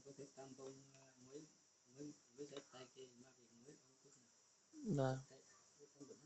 Ua peb tag npoo, muab ib xyab tais ces mas vim muab ib ob kub na.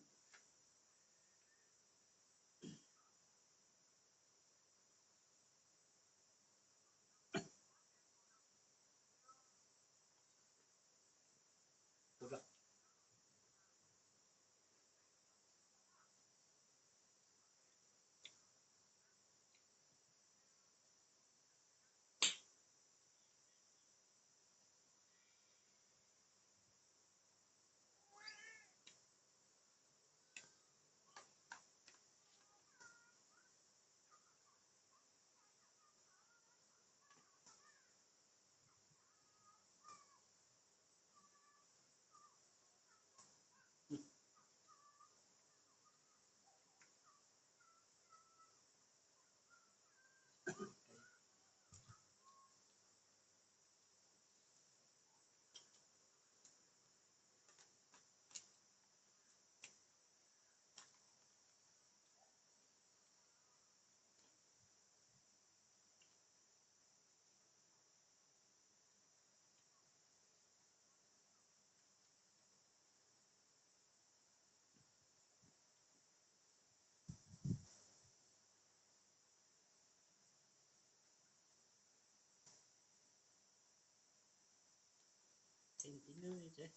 Thêm tí nước đi chứ.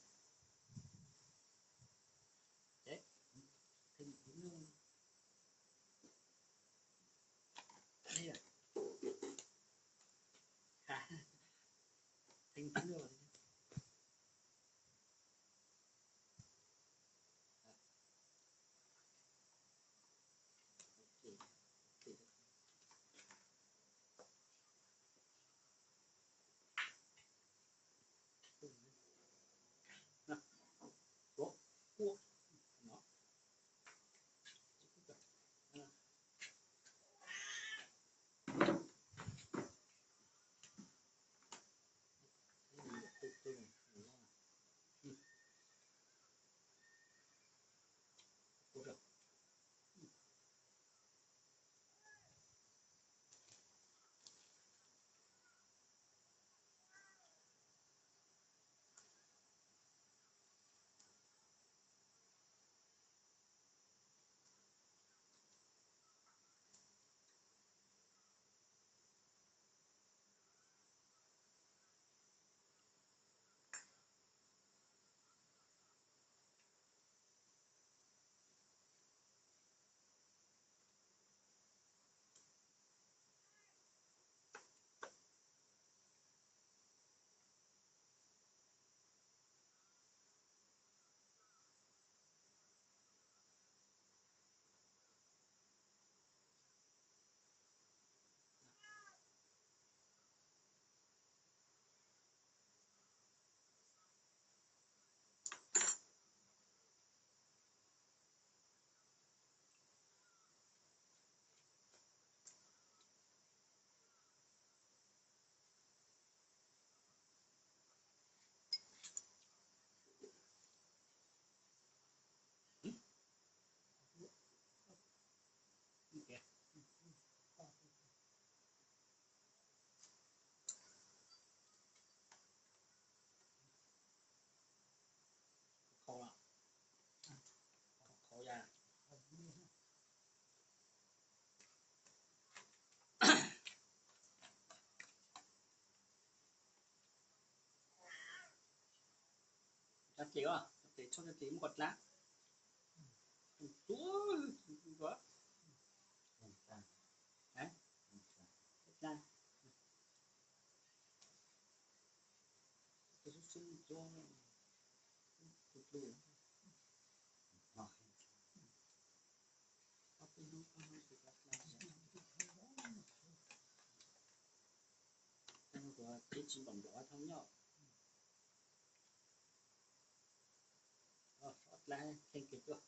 Đấy. Thêm tí nước. Đây à. Thêm tí nước vào đi. Khau lawm. Khau ya. Cov ces, cov ces txhob cov ces muab kom dlab. Tus tus tus dlab. Tus xwb xwb tus tus tus tus tus tus tsis npaum npaum thau nyob. Ob dlaab kheej kiag tuaj.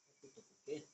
Ob tug tau kuv kev.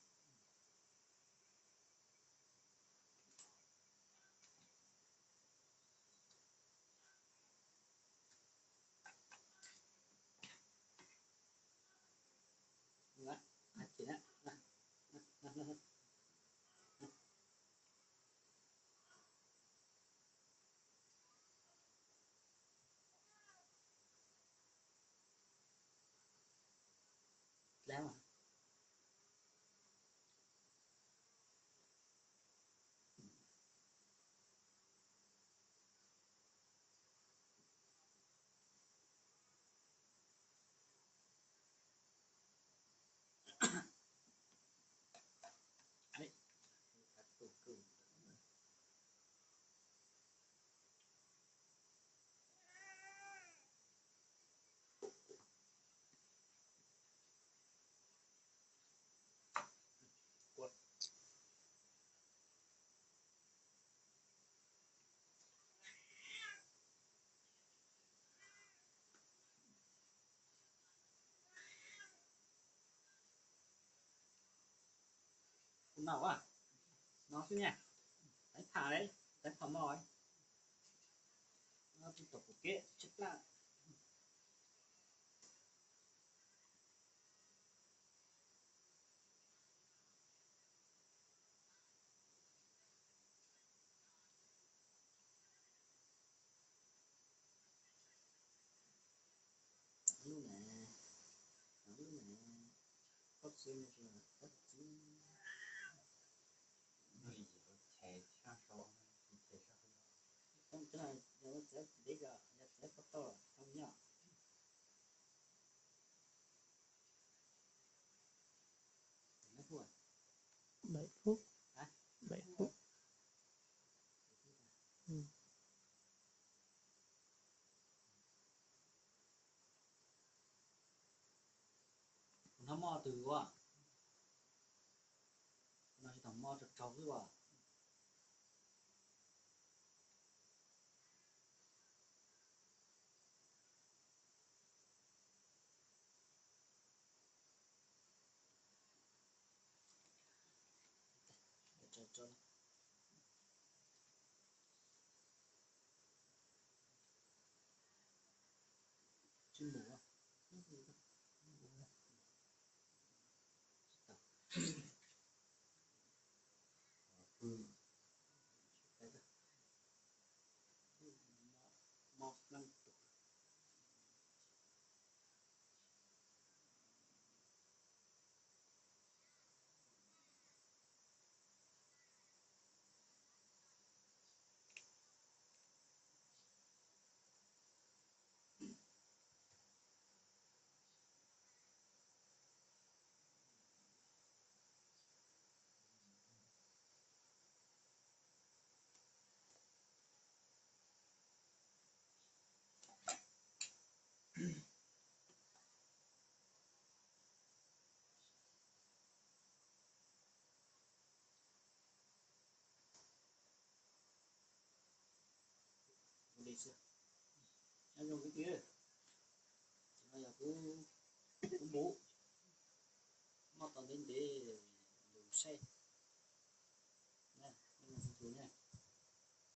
No a, no xwb na. Teeb pham li, teeb pham mos. No tsis tau kuv kev tsib plab. Lub ne, lub ne, koj txiv, koj txiv. Txav tsis deb, yog txav pov tau tau nyob. Bảy phút. Bảy phút. Kuv hnov mos twg ua, no tsis tau mos tsaug tsaug xwb as. Tsis mus. Mob leej tus. Ua li xwb, nyob zoo kwv tij, tam sim no yog kuv, kuv mus, noj tau ntev ntev, lus saib.